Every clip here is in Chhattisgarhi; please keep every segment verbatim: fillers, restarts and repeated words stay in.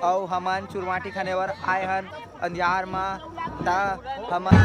अउ हमन चुरमाटी खाने बर आए हन अंधियार म, त हमन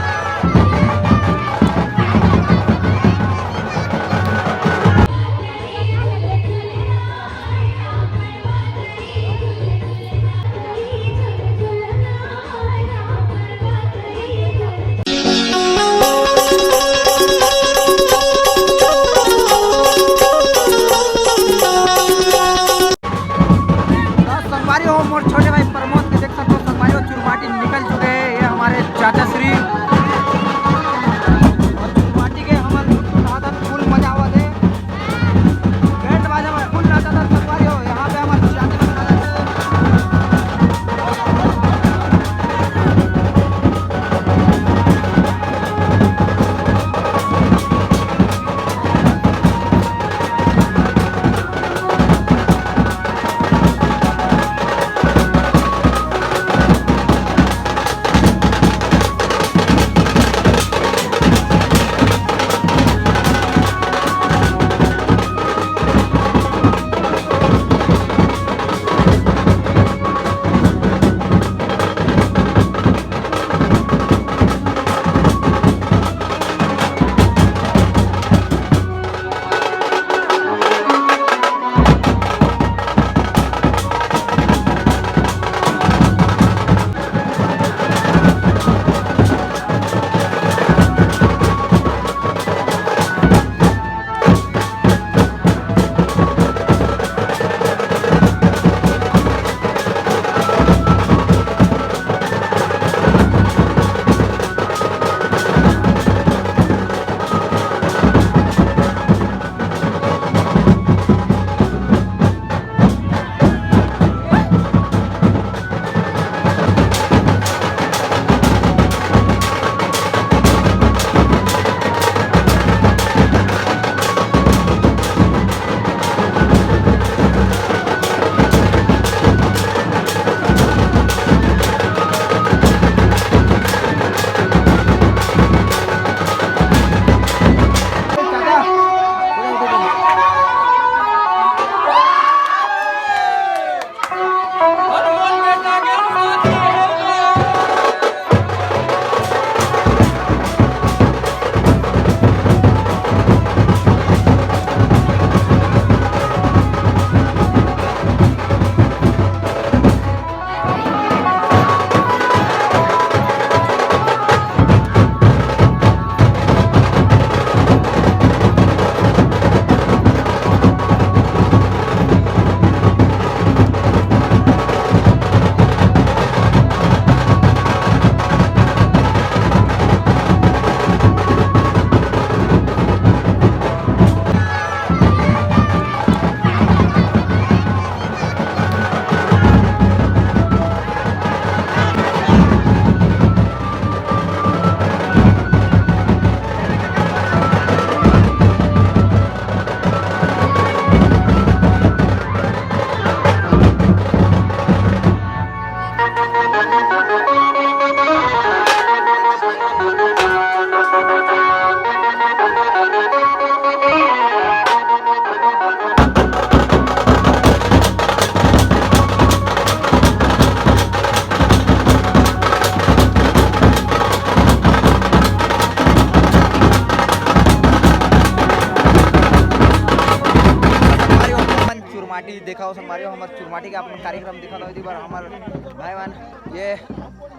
संगवारी हो, मोर छोटे भाई प्रमोद के देख सकते हो, संगवारी हो, चुरमाटी निकल चुके हैं। ये हमारे चाचा श्री और चुरमाटी के हमन लुटपुट हाथन, फुल मजा आवत है। बैंड बाजा में फुल नाचत है संगवारी हो। यहाँ पे हमारे चाचा श्री संगवारी हो, हमन चुरमाटी देखा हो, संगवारी हो, हमर चुरमाटी के अपन कार्यक्रम दिखा दो, बार हमर भाई मन ये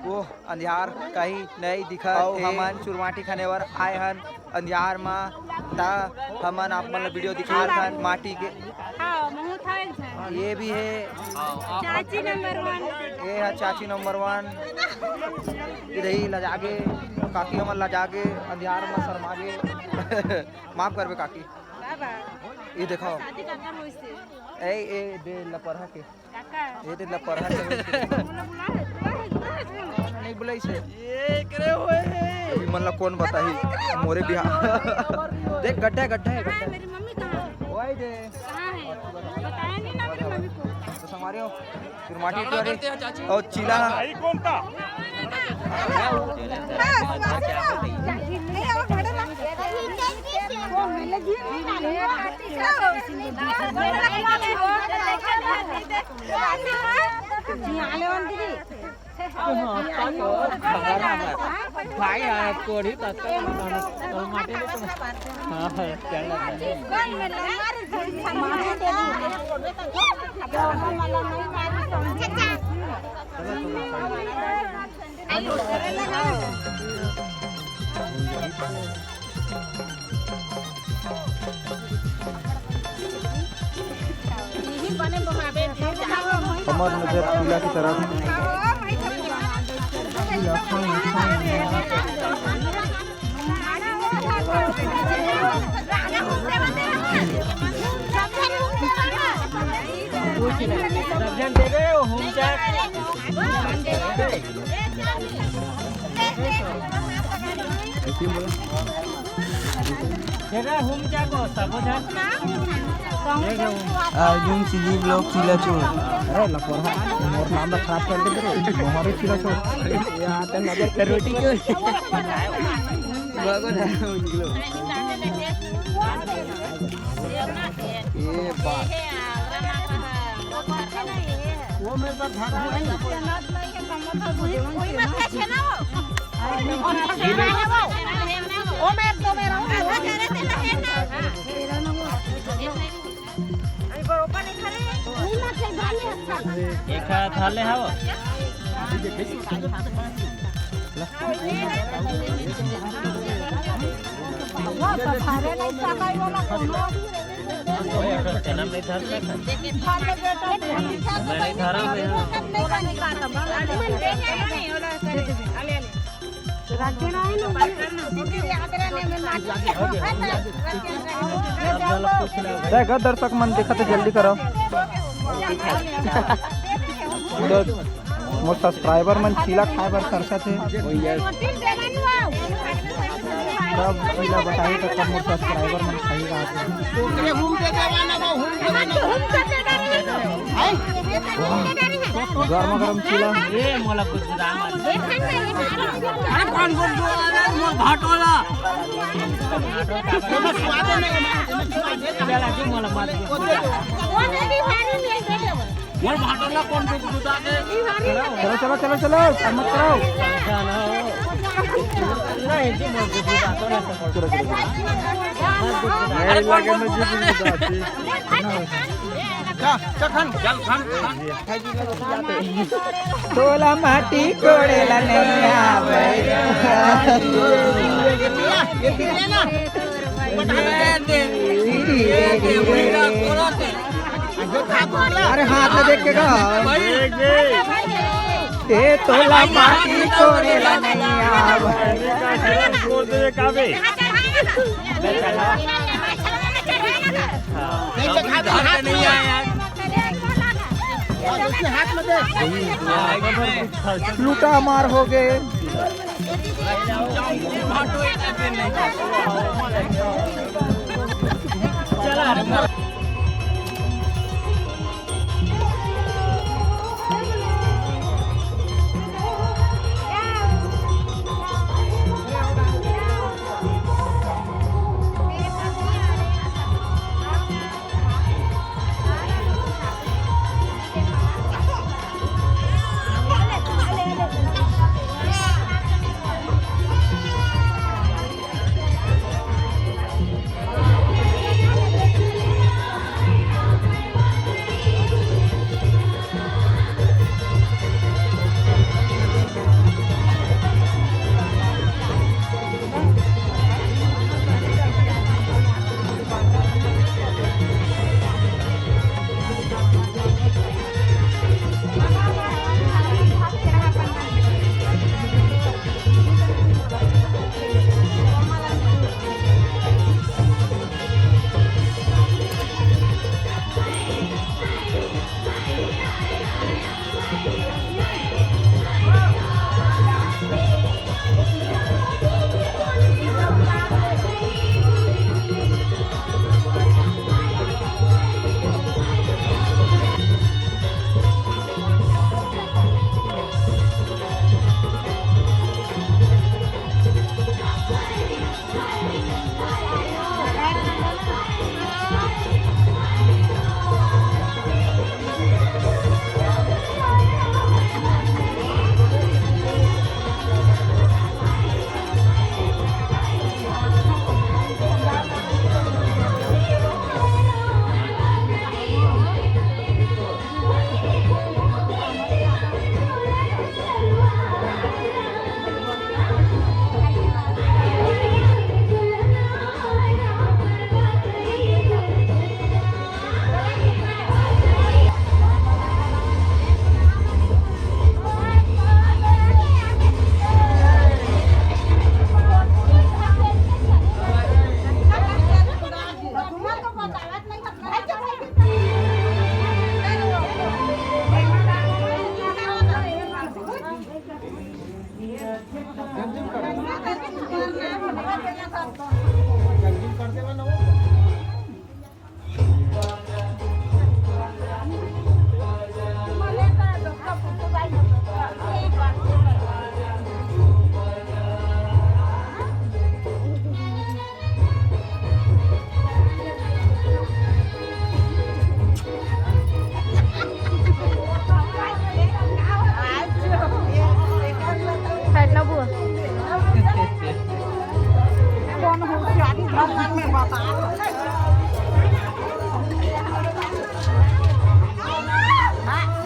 वो अंधियार कहीं नहीं दिखा। हमन चुरमाटी खाने बर आए हन अंधियार मा, ता हमन आप मन ला वीडियो दिखात हन माटी के। हाँ, महूँ थाइल छन। ये भी है। चाची नंबर वन। ये है चाची नंबर वन। इधर ही लजागे, काकी हमन लजागे, अंधियार मा शर्मागे। माफ करबे काकी। बाबा। ये देखो। शादी का कर होइसे। ए, ए, दे लपरहा के। काका। ये दे लपरहा के। बोला, बोला है, बोला है, बोला है, बोला है। नहीं बुलाई से। ये करे हुए हैं। अभी मन ला कौन बताही? मोरे बिहाव। देख, गड्ढा है, गड्ढा है, गड्ढा हाँ, है। मेरी मम्मी कहाँ है? वही दे। कहाँ है? बताया नहीं ना मेरी मम्मी को। तो संगवारी हो, फिर माटी टोरे और चीला। भाई कौन था? भाई, हाँ, कोढ़ी तत्ता, हाँ, हाँ, चल रहा है। कमर नजर पीला की तरफ। अर्जुन सिद्धि ब्लॉग चिलाचोर। अरे लफड़ा, मोर नाम ला खराब कर दे रे। मोहरे चिलाचोर। ये आता नजर कर रोटी क्यों? बगल है उनको। ये बात। वो मेरे साथ भाग हुआ है। एक हाथ हाले हव। ओए, अपन चना नहीं धर सकत। मैं नहीं धरा, मैं। देख, दर्शक मन देखत हे, जल्दी करो। मोर subscriber मन चीला खाए बर तरसत हे। सब चीला बताही त कब मोर subscriber मन खाही रात में। गरमा गरम चीला। ए, मोला कुछ दाम। अरे कौन बोल रहा है? मोर भाटोला। एमा स्वाद नहीं है, एमा स्वाद है। चला, जो मोला मत। वो दे दो। वो दे दी, पानी में दे दे। मोर भाटोला कौन को गुदा के? चलो, चलो, चलो, चलो, मत करो। नहीं, जी, मोर गुदा तो नहीं। चलो, चलो, चलो। नहीं लगे, मैं जी गुदा थी। जा, जा, खान, जा, खान, खान। तोला माटी कोड़े ला नहीं आवे। ये दे, ये दे, ये दे, ये दे। अरे हाथ में देख के कहा। ए तोला माटी कोड़े ला नहीं आवे। बोल दे काबे। हाथ में दे। लूटा मार हो गए।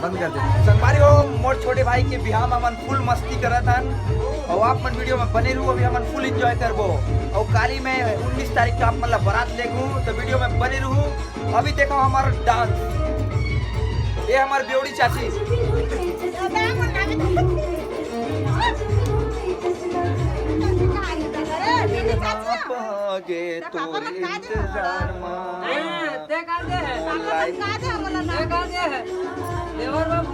बंद कर दे। संगवारी हो, मोर छोटे भाई के बिहाव में हमन फुल मस्ती करत हन, और आप मन वीडियो में बने रहू। अभी हमन फुल एंजॉय करबो, और काली मैं उन्नीस तारीख के आप मन ला बारात लेगू, तो वीडियो में बने रहू। अभी देखो हमार डांस, ये हमार बेवड़ी चाची। गे तोर इंतजार मा। हाँ, ते का दे है? ते का दे है? लेवर बाबू